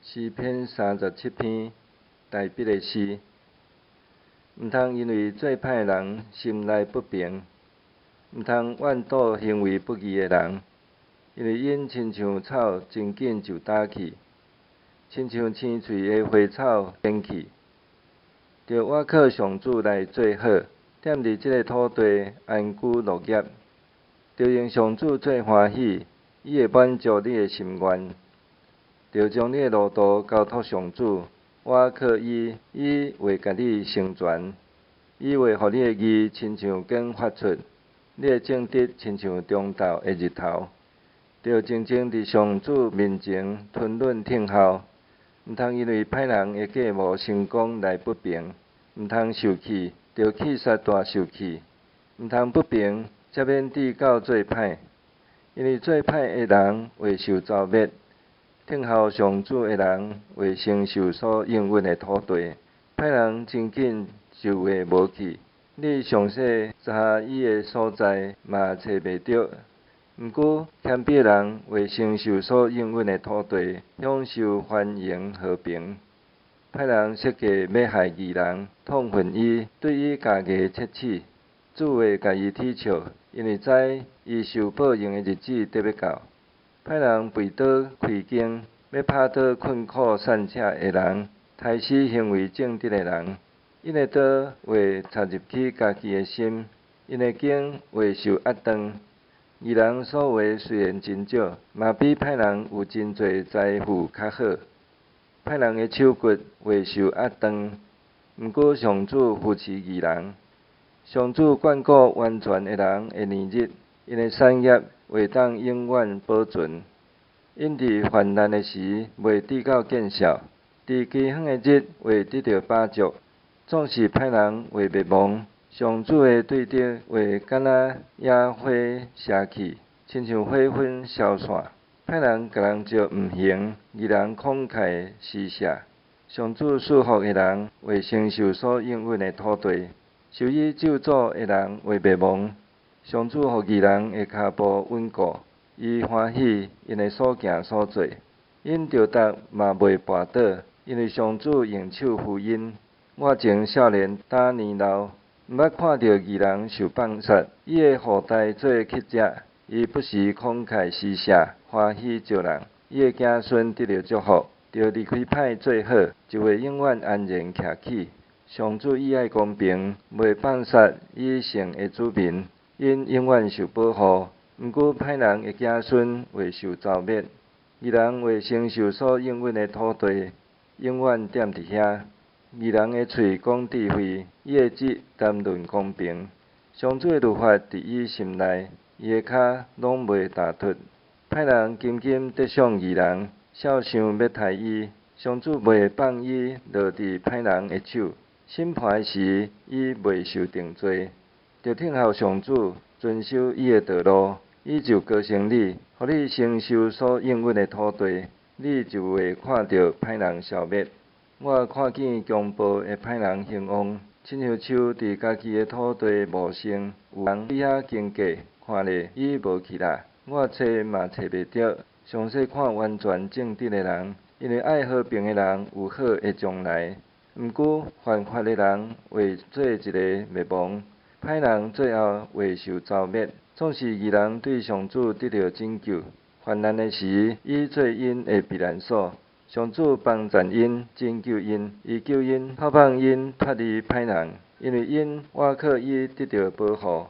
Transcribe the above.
詩篇37篇，大衛的詩。毋通因為做歹人心內不平，毋通怨妒行為不義的人，因為𪜶親像草真緊就焦去，親像青翠的花草乾去。著倚靠上主來做好，踮佇這个土地安居樂業。著用上主做歡喜，伊會滿足你的心願。著將你的路途交託上主，倚靠伊，伊會共你成全。伊會予你的義親像光發出，你的正直親像中晝的日頭。著靜靜佇上主面前吞忍聽候，毋通因為歹人的計謀成功來不平，毋通受氣，著去煞大受氣，毋通不平，才免至到做歹，因為做歹的人會受誅滅。聽候上主的人會承受所應允的土地。歹人真緊就會無去，你詳細查伊的所在嘛揣袂著。毋過謙卑的人會承受所應允的土地，享受繁榮和平。歹人設計欲害義人，痛恨伊，對伊咬牙切齒。主會共伊恥笑，因為知伊受報應的日子得欲到。歹人拔刀開弓，欲拍倒困苦散赤的人，刣死行為正直的人。𪜶的刀會插入去家己的心，𪜶的弓會受壓斷。義人所為雖然真少，嘛比歹人有真濟財富較好。歹人的手骨會受壓斷，毋過上主扶持義人。上主眷顧完全的人的年日，𪜶的產業會當永遠保存。𪜶佇患難的時袂至到見笑，佇饑荒的日會得著飽足。縱使歹人會滅亡，上主的對德會敢若野火燒去，親像火焚消散。歹人共人招毋行，義人慷慨施捨。上主賜福的人會承受所應允的土地，受伊咒詛的人會滅亡。上主予義人的跤步穩固，伊歡喜𪜶的所行所做。𪜶著觸嘛袂跋倒，因為上主用手扶𪜶。我從少年到年老，毋捌看著義人受放殺，伊的後代做乞食，伊不時慷慨施捨，歡喜助人。伊的子孫得著祝福，著離開歹做好，就會永遠安然徛起。上主喜愛公平，袂放殺伊聖的子民，𪜶永遠受保護。毋過歹人的子孫會受誅滅，義人會承受所應允的土地，永遠踮佇遐。義人的喙講智慧，伊的舌談論公平。上主的律法佇伊心內，伊的跤攏袂踏脫。歹人緊緊得賞義人，肖想欲刣伊。上主袂放伊落佇歹人的手。審判的時，伊袂受定罪。著聽候上主，遵守伊的道路，伊就高升你，予你承受所應允的土地，你就會看著歹人消滅。我看見強暴的歹人興旺，親像樹佇家己的土地茂盛，有人佇遐經過，看咧，伊無去啦。我揣嘛揣袂著。詳細看完全正直的人，因為愛和平的人有好的將來。毋過犯法的人會做一个滅亡，歹人最後會受誅滅。縱使義人對上主得著拯救，患難的時，伊做𪜶的避難所。上主幫贊𪜶，拯救𪜶，伊救𪜶，透放𪜶脫離歹人，因為𪜶倚靠伊得著保護。